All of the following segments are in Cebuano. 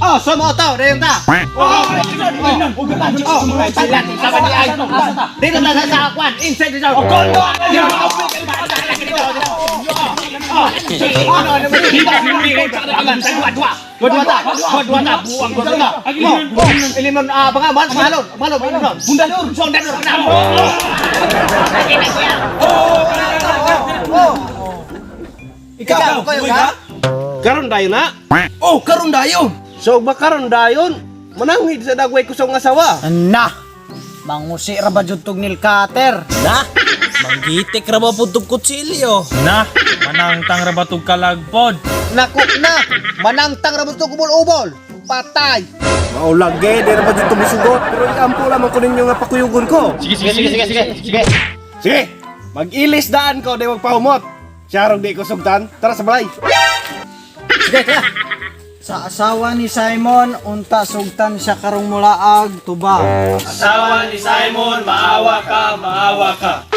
Oh, so mo to, dayon ta. Oh, oh, sila sa ni ay. Dito ta sa kwan, inside the oh, kondo. Oh, dua dua ta, dua dua ta, buang dua ta. Oh, ilimnon ah banga malon, malon, ilimnon. Bundanur, sondanur na. Oh. Ikaw, kayo ka? Karon dayon na. Oh, karon dayon. So ba karon dayon? Mananghid sa dagway kusog nga asawa. Na! Mangusi ra ba jud tog nail cutter? Na, manggitik ra ba pud tog kutsilyo? Na, manangtang ra ba tog kalagpod? Naku na, manangtang ra mo to ubol-ubol. Patay. Maulag eh, di ra ba dito musugot? Pero iampo lamang ko ninyo nga pakuyugon ko. Sige, sige, sige, sige, sige. Sige, mag-ilis daan ko, di magpahumot. Siya di ko sugtan. Tara sa balay. Sige, tara. Sa asawa ni Simon, unta sugtan siya karong mulaag tubag. Asawa ni Simon, maawa ka, maawa ka.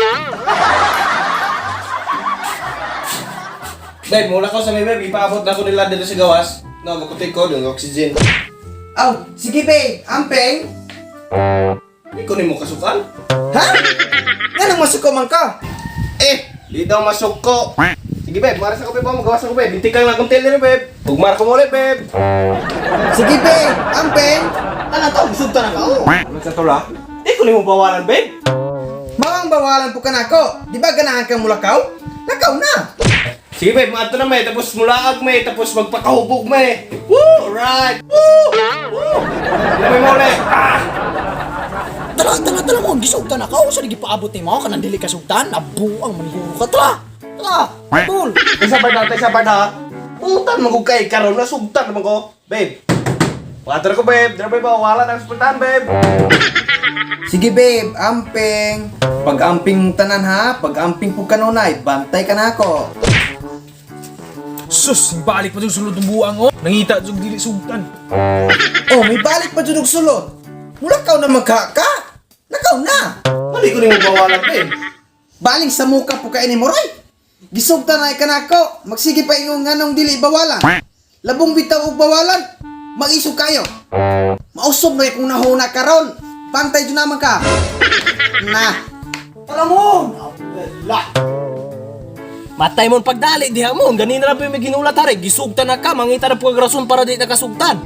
Babe, mula ko sa may babe, ipaabot na ko nila dito sa gawas. No, makutik ko, yung oxygen. Aw, sige babe, ampeng. Hindi ko nimo kasukan. Ha? Nga nang masuko man ka? Eh, di daw masuko. Sige babe, maras ako babe, magawas ako babe. Binti kang lang kong teller babe. Ugmar ko muli babe. Sige babe, ampeng. Tanan to, sugtan na ka. Oh. Ano sa tula? Di ko nimo bawalan babe. Mawang bawalan po ka nako. Di ba ganahan kang mulakaw? Lakaw na. Sige babe, maadto na may, tapos mulaag may, tapos magpakahubog may. Woo! Alright! Woo! Woo! Di na may muli. Ah! Tara, tara, tara mo, gisugtan na ka. Usa di gipaabot nimo kanang dili ka sugtan, nabuang maniguro ka. Tara! Tara! Tul! Isa pa na, isa pa na. Putan mo kay karon na sugtan naman ko. Babe. Water ko babe, dara babe, wala nang sultan babe. Sige babe, ampeng. Pag amping tanan ha, pag amping po kanunay, bantay ka nako. Sus, balik pa jud sulod ng buang oh. Nangita jud dili sugtan. Oh, may balik pa jud og sulod. Mulakaw na magka ka. Lakaw na. Mali ko nimo bawalan babe. Baling sa muka po kainin mo, Roy. Gisugtan na ka nako. Magsige pa ingon nganong dili bawalan. Labong bitaw og bawalan. Mag-isog kayo. Mausob na kung nahuna karon. Pantay jud naman ka. Na. Tara mo! La! Matay mo pagdali diha mo. Ganina ra pa may ginulat hare, gisugtan na ka, mangita ra pug rason para di na kasugtan.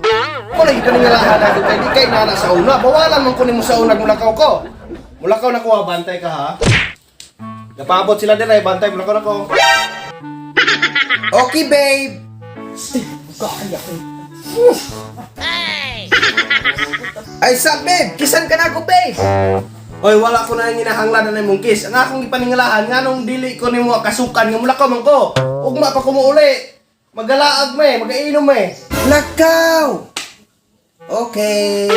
Wala gyud kaningalahan ako kay di kay nana sa una. Bawalan man ko nimo sa una mulakaw ko. Mulakaw na ko ha, bantay ka ha. Napaabot sila dire, bantay mulakaw na ko. Okay, babe. Ay, sa babe, kisan ka na ako, babe. Oy, wala ko na ginahanglan na imong kiss. Ang akong gipaningalahan nganong dili ko nimo kasukan nga mulakaw man ko. Ugma pa ko muuli. Magalaag me, magainom me. Lakaw. Okay.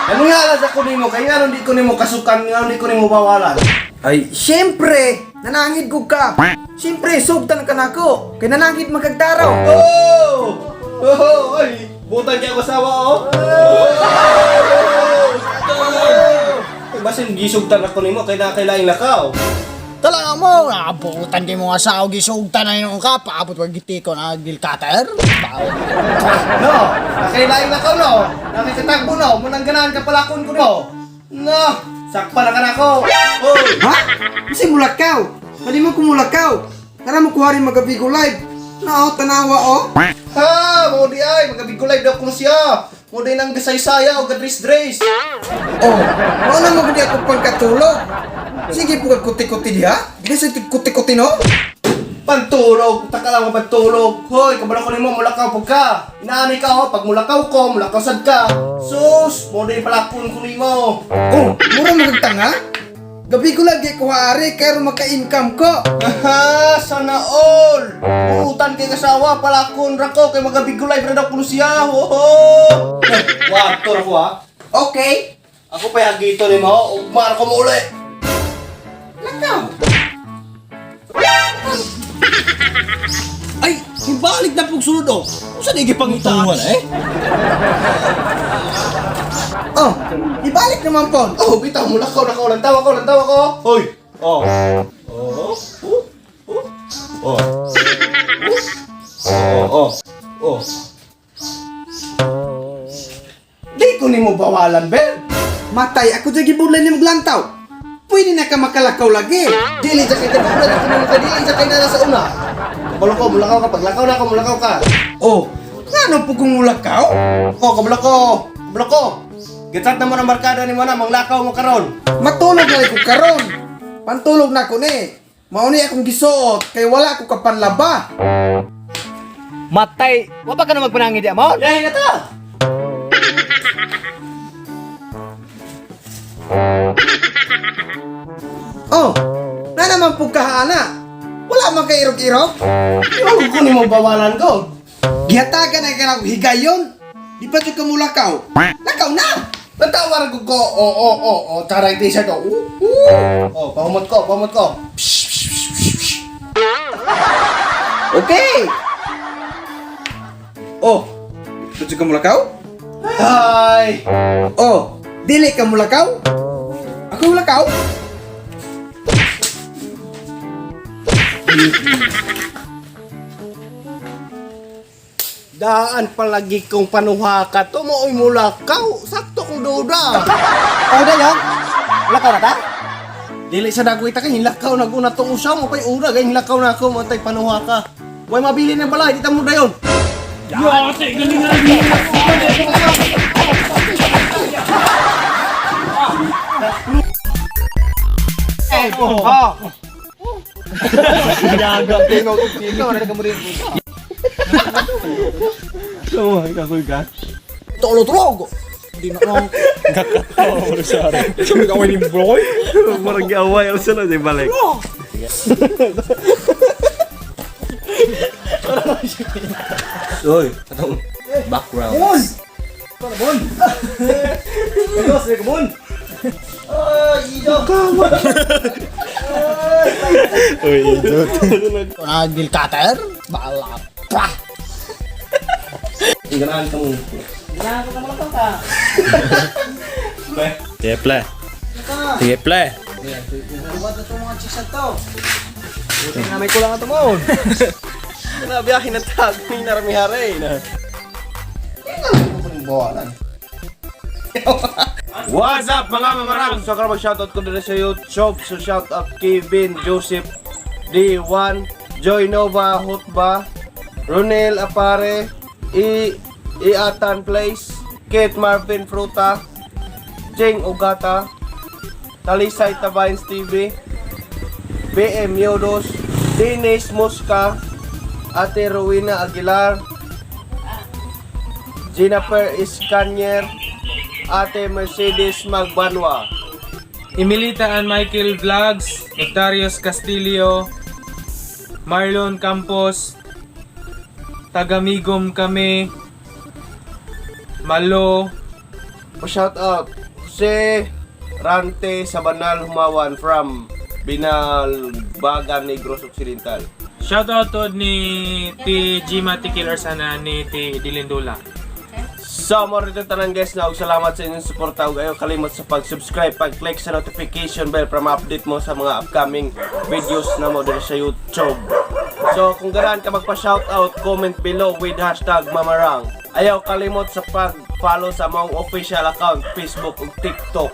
Ano nga alas ako nimo kay nganong di ko nimo kasukan, nganong di ko nimo bawalan. Ay, siyempre, nanangid ko ka. Siyempre, sugtan ka na ako. Kay nanangid magkagtaraw. Oh! Oh, ay, butan kay ako asawa oh. Oh! Ay, basin gisugtan ako nimo kay na kailaing lakaw. Tala mo, nabutan kay mga asawa gisugtan na yun ka, paabot wag gitiko na nail cutter. Bawo. No, nakailaing lakaw no. Nakikatagbo no, munang ganahan ka palakon ko no. No, sakpa na ka na ako. Oy, Ha? Kasi mulakaw. Pwede mo kumulakaw. Tara mo kuha rin magabigo live. No, tanawa oh. Ha, mo di ay magabigulay daw kuno siya. Mo di nang gasaysaya o gadres-dres. Oh, wala na mo gudi ako pagkatulog. Sige po ka kuti-kuti diha. Dili sa kuti-kuti no. Pantulog, taka lang mo pantulog. Hoy, kabalo ko nimo mulakaw pag ka. Inaani ka oh, pag mulakaw ko, mulakaw sad ka. Sus, mo di palakon ko nimo. Oh, mura magtanga. Gabi ko lagi ko ari kay aron maka-income ko. Aha, sana all. Utan kay kasawa palakon ra ko kay magabigulay ra daw kuno siya. Ho. Eh, wato ra ko ha. Okay. Ako pa hagito nimo, ugma ra ko mo uli. Lakaw. Ay, balik na pug sulod oh. Usa di gipangitaan eh? Oh, ibalik naman po. Oh, bitaw mulakaw na ko, lantaw ako, lantaw ako. Hoy. Oh. Oh. Oh. Oh. Oh. Oh. Oh. Oh. nimo bawalan, Bel. Matay ako dyan gibudlay nimo lantaw. Pwede na ka makalakaw lagi. Dili sa kay tabula ko nimo ka dili sa kay nana sa una. Kabalo ko, mulakaw ka paglakaw na ako, mulakaw ka. Oh, ngano po kung mulakaw? Oh, kabalo ko. Kabalo ko. Gitsat na mo ng barkada nimo na manglakaw mo karon. Matulog na ko karon. Pantulog na ko ni. Mao ni akong gisuot kay wala ko kapanlaba. Matay, wa pa ka na magpanangid di mo? Yahin na ta. Oh, na naman po kahana. Wala man kay irog-irog. Di ko nimo bawalan ko. Gihatagan na ka higayon. Di pa jud ka mulakaw. Lakaw na. Natawar ko ko. Oh, oh, oh, oh, taray t-shirt ko. Oh, pahumot ko, pahumot ko. Okay. Oh, di pa jud ka mulakaw? Hi. Oh, dili ka mulakaw? Ako mulakaw? Daan palagi kong panuha ka to mo oy mulakaw. Sakto kong duda. Oh, dayon. Lakaw na ta? Dili sa dagway ta kay hinlakaw naguna tong usaw mo pay ura gay hinlakaw na ako mo tay panuha ka. Way mabili na balay di ta mo dayon. Oh. Tulog-tulog. Di na lang. Murag giaway also na balik. Oy, atong background. Nagil cutter. Bala pa. Ganahan ka mo. Sige, ple. Sige, ple. Buhat na itong mga chicks to. May kulang ato mo. Na biyahe na tag ni narmihare na. Bawalan. What's up mga mamarang? So karon mag-shoutout ko dito sa YouTube. So shoutout Kevin Joseph D1, Joy Nova Hutba, Ronel Apare, I Iatan Place, Kate Marvin Fruta, Jing Ogata, Talisay Tabines TV, BM Yodos, Dennis Mosca, Ate Rowena Aguilar, Jennifer Iscanyer, Ate Mercedes Magbanwa. Emilita and Michael Vlogs, Nectarios Castillo, Marlon Campos, Tagamigom kami, Malo, Pa-shout out Jose Rante Sabanal Humawan from Binalbagan Negros Occidental. Shoutout to ni T. Gima T. Killer sana ni T. Dilindula. So, mo rito tanan guys na og salamat sa inyong suporta ug ayaw kalimot sa pag-subscribe, pag-click sa notification bell para ma-update mo sa mga upcoming videos na mo diri sa YouTube. So, kung ganahan ka magpa-shoutout, comment below with hashtag Mamarang. Ayaw kalimot sa pag-follow sa among official account, Facebook ug TikTok.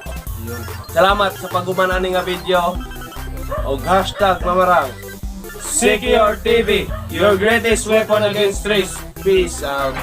Salamat sa pag-human ani nga video og hashtag Mamarang. Secure TV, your greatest weapon against risk. Peace out.